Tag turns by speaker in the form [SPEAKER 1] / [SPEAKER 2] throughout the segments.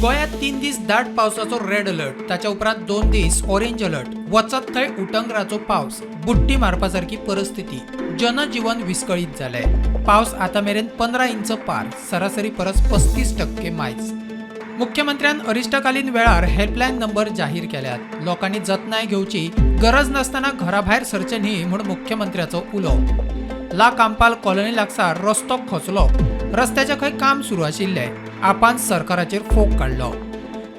[SPEAKER 1] गोंयांत 3 दीस दाट पावसाचो रेड अलर्ट, ताच्या उपरांत 2 दीस ऑरेंज अलर्ट. वचत थंय उटंगराचो पावस, बुडटी मारपा सारकी परिस्थिती, जनजीवन विस्कळीत जालें. पावस आतां मेरेन 15 इंच पार, सरासरी परस 35% मायज. मुख्यमंत्र्यान अरिश्टकालीन वेळार हेल्पलायन नंबर जाहीर केल्यात. लोकांनी जतनाय घेवची, गरज नासतना घराभायर सरचें न्ही म्हूण मुख्यमंत्र्याचो उलो. ला कांपाल कॉलनी लागसार रस्तो खचलो. रस्त्याचें खंय काम सुरू आशिल्लें. आपान सरकाराचेर फोग काडलो.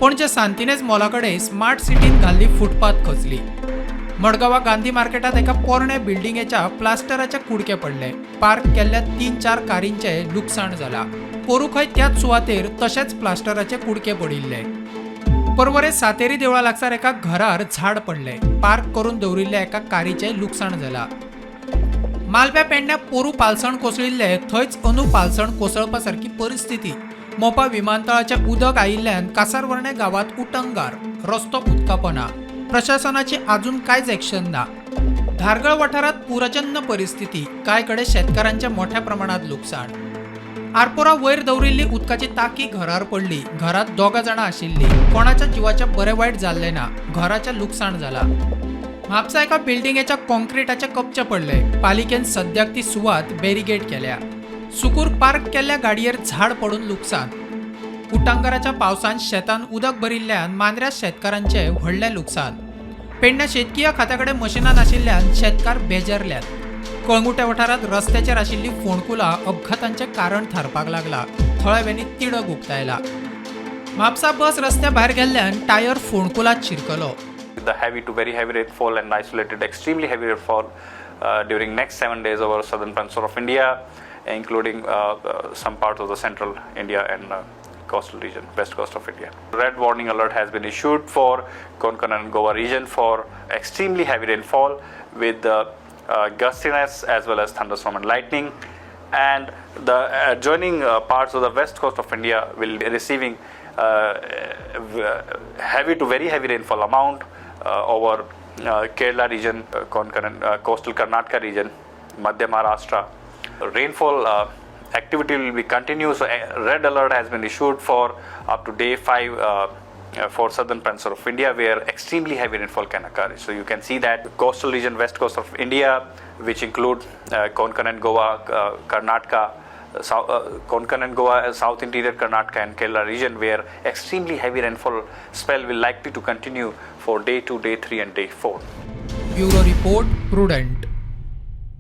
[SPEAKER 1] पणजे सांतिनेज मॉला कडेन स्मार्ट सिटीन घाल्ली फुटपाथ खचली. मडगांवा गांधी मार्केटात एका पोरण्या बिल्डिंगेच्या प्लास्टराचे कुडके पडले. पार्क केल्ल्या 3-4 कारींचें लुकसाण जाला. पोरू खंय त्याच सुवातेर तशेंच प्लास्टराचे कुडके पडिल्ले. परवरे सातेरी देवळा लागसार एका घरार झाड पडले. पार्क करून दवरिल्ल्या एका कारीचें लुकसाण जाला. मालव्या पेडण्या पोरू पालसण कोसळिल्ले, थंयच अंदू पालसण कोसळपा सारकी परिस्थिती. मोपा विमानतळाचें उदक आयिल्ल्यान कासारवर्णे गांवांत उटंगार, रस्तो उदकापोना. प्रशासनाची अजून कांयच एक्शन ना. धारगळ वाठारांत पूरजन्य परिस्थिती, कांय कडेन शेतकारांचें मोठ्या प्रमाणात लुकसाण. आरपोरा वयर दवरिल्ली उदकाची टाकी घरार पडली. घरात 2 जाणां आशिल्ली. कोणाच्या जिवाचें बरें वायट जाल्लें ना. घराचें लुकसाण जाला. म्हापसा एका बिल्डिंगेच्या कॉन्क्रिटाचे कपचे पडले. पालिकेन सद्याक ती सुवात बॅरिगेट केल्या. सुकूर पार्क केल्ल्या गाडयेर झाड पडून लुकसाण. उटांगाराच्या पावसान शेतान उदक भरिल्ल्यान मांद्र्या शेतकारांचें व्हडलें लुकसाण. पेडण्या शेतकीय खात्या कडेन मशिनां नाशिल्ल्यान शेतकार बेजारल्यात. कळंगुटे वाठारांत रस्त्याचेर आशिल्ली फोंडकुलां अपघातांचें कारण थारपाक लागला. थळाव्यांनी तिडक उक्तायला. म्हापसा बस रस्त्या भायर गेल्ल्यान टायर फोंडकुलांत शिरकलो.
[SPEAKER 2] The heavy to very heavy rainfall and isolated extremely heavy rainfall during next 7 days over southern peninsula of India, including some parts of the central India and coastal region, west coast of India. Red warning alert has been issued for Konkan and Goa region for extremely heavy rainfall with gustiness as well as thunderstorm and lightning. And the adjoining parts of the west coast of India will be receiving heavy to very heavy rainfall amount over Kerala region, Konkan and coastal Karnataka region, Madhya Maharashtra. Rainfall activity will be continuous. So, red alert has been issued for up to day 5 for southern peninsula of India, where extremely heavy rainfall can occur. So you can see that coastal region, west coast of India, which include Konkan and Goa, Karnataka, South, Konkan and Goa, South interior Karnataka and Kerala region, where extremely heavy rainfall spell will likely to continue for day 2, day 3 and day 4.
[SPEAKER 1] Bureau report, Prudent.